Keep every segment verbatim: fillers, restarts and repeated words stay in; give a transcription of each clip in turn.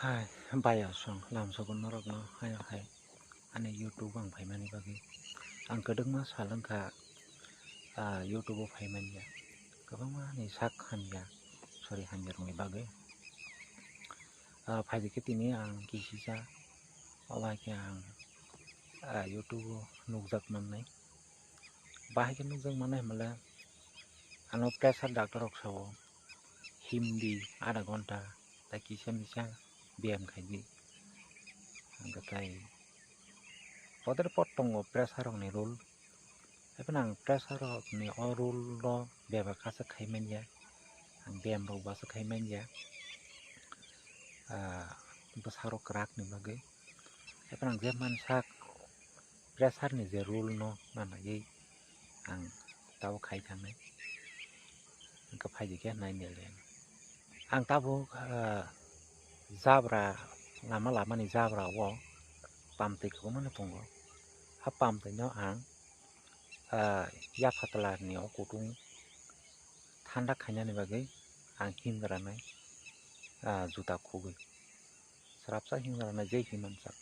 Hai, bai aswng lamsogo norokno haino hai ani YouTube ang phaimani bagwi. Ang kwdwkma sal wngkha, ah, YouTube o phaimani ya. Kwbangma ni sak hamya, sorry, hamya rokni bagwi. Ah, phaidi khe tini ang kisisa, obo hai khe ang, ah, YouTube o nukjak mannai. Bahai khe nukjak mannai hwnbahle ano pressure doctor rok sao, himdi adha ghonta, tei kisa misa biyam khaidi. Hwnkhe tei poder pot tongo pressure rokni rule. Haikhe ang pressure rokni o rule no bebak aswk khai manya, ang biyam rok bo aswk khai manya, ah, bwsarok kwrak ni bagwi. Haikhe ang je mansak pressure ni je rule no manwi ang tabuk khai thangnai. Hwnkhe phaidi khe nainai le. Ang tabuk, ah, jabra, lama lama ni jabra o pump twi kwbangma no tongo. Ha pump twi no ang, ah, yaphatla ni o kutung thanda khainani bagwi ang himgranai, ah, juta khugwi. Srapsa himgranai je himansak.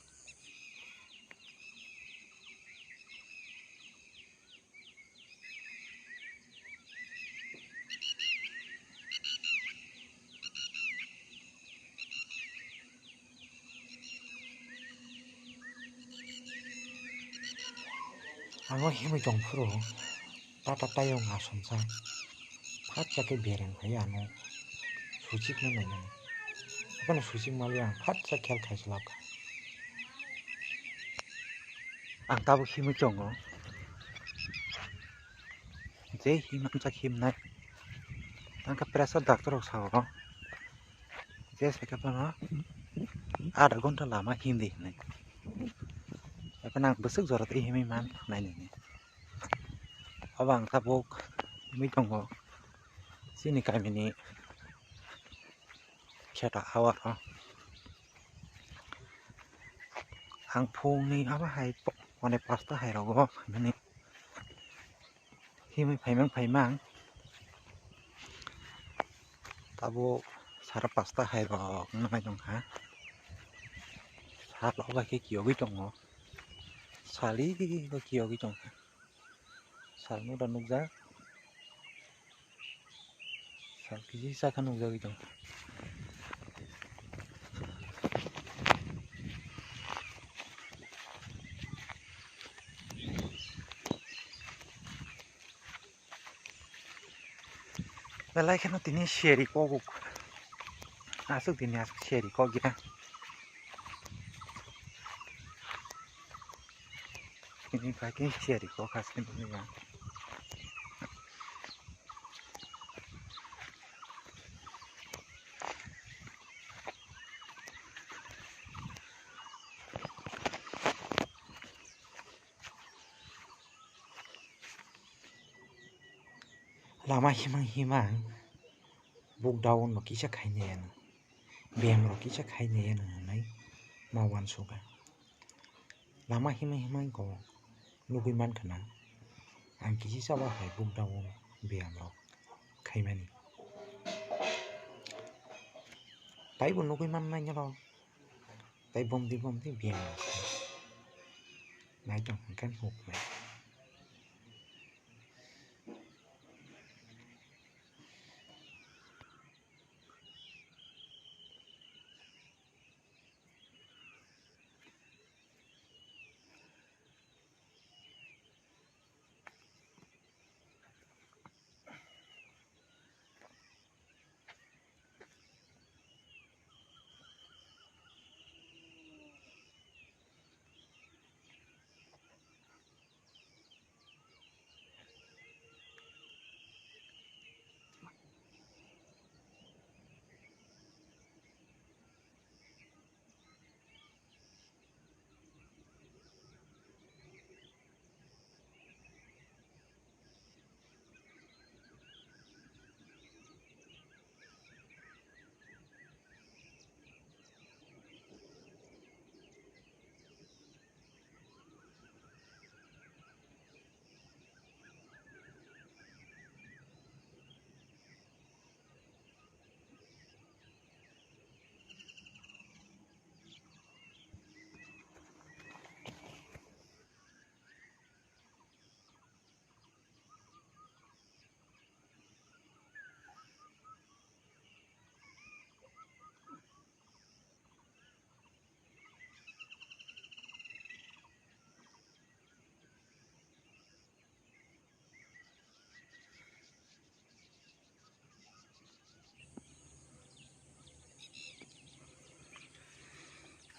Ang o himwi tong phuru tata tayung asomsa phatsa khe bereng phai ano suchikna nainani. Haphano suchik mali ang phatsa khel khai se labkha. Ang tabuk himwi tongo. Je himamsa himnai. Tangkhe pressure doctor rok sao. Je sai khe bono adha ghonta lama himdi hinwi. Haikhe ang bwswk jora tei himwi man nainani. Obo ang tabuk himwi tongo. Chini kamini kheta hawar o. Ang phungni abo hai po-, pone pasta hai rogo phaimani. Himwi phaimang phaimang. Tabuk sara pasta hai rok wngna nai tongkha. Sal o bai khe kiyogwi tongo. Sal o kiyogwi tongkha. Salno da nukjak. Sal kisa kisa khe nukjagwi tong. Belai kheno tini seri kok aswk tini aswk seri kok ya. Tini bai khe seri kok aswk tini ya. Lama himang himang buk daun no kisa khainai ano, bem rok kisa khainai ano hinwi ma uansukha. Lama himang himang ko nugwi mankha na ang kisa sabo hai buk daun bem rok khaimani. Taibo nugwi mannai norok. Tei bomdi bomdi biyang rok khai. Naitong hwnkhe nuknai.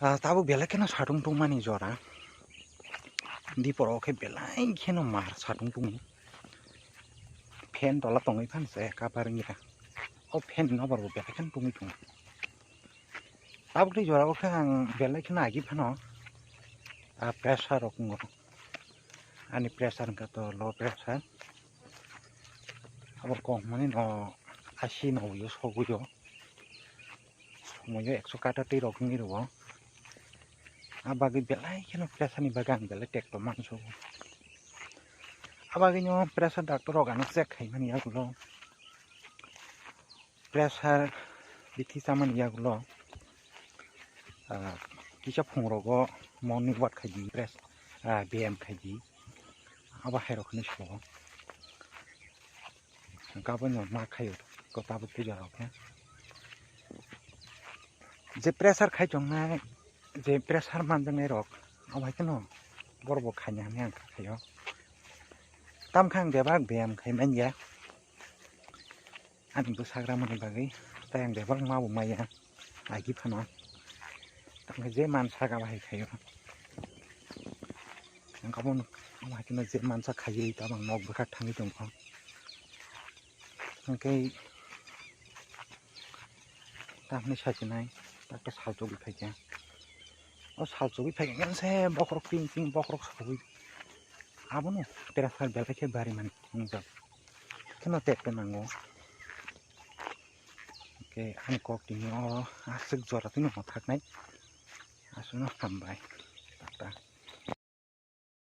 Ah, tabuk belai kheno satung tungmani jora. Dipor o khe belai kheno mar satung tungwi. Fan tola tongwi phano se cover wngya. O fan ni nobar bo belai kheno tungwi tongo. Tabuk tei jora o khe ang belai kheno agi phano, ah, pressure rok wngo. Ani pressure wngkha to low pressure. Abo kok mani no asi no uyo sogwi o. Somoyo ekso kata twi rok wngwi rwo. A bagwi belai kheno pressure ni bagwi ang belai tekto mansugo. A bagwi no pressure doctor rok ano check khaimani yagulo. Pressure bithi chamani yagulo, ah, kisa phungrogo morning walk khaidi, press, ah, biyam khaidi. Abo hai rok hinwi sabo. Gabon no ma khaio, ko tabuk puja rok khe. Je pressure khai tongnai, je pressure manjaknai rok, abo hai kheno borok bo khaina hinwi ang kha khaio. Tam khe ang bebak biyam khai manya. Ani bwsakramani bagwi tei ang bebak ma bo maya agi phano. Tamo je mansak abo hai khaio. Ang kabon abo hai kheno je mansak khaiwi tabang nok bwkhak thangwi tongkho. Hwnkhe tamni sachinai takta sal chugwi phaikha. O sal chugwi phaikha se bokhorok ping ping bokhorok sogwi. Abono pressure belai khe bari mani wngjak. Kheno tek pen nango. Hwnkhe ani kok tini o aswk jora twi no thaknai. Aswkno hambai. Takta.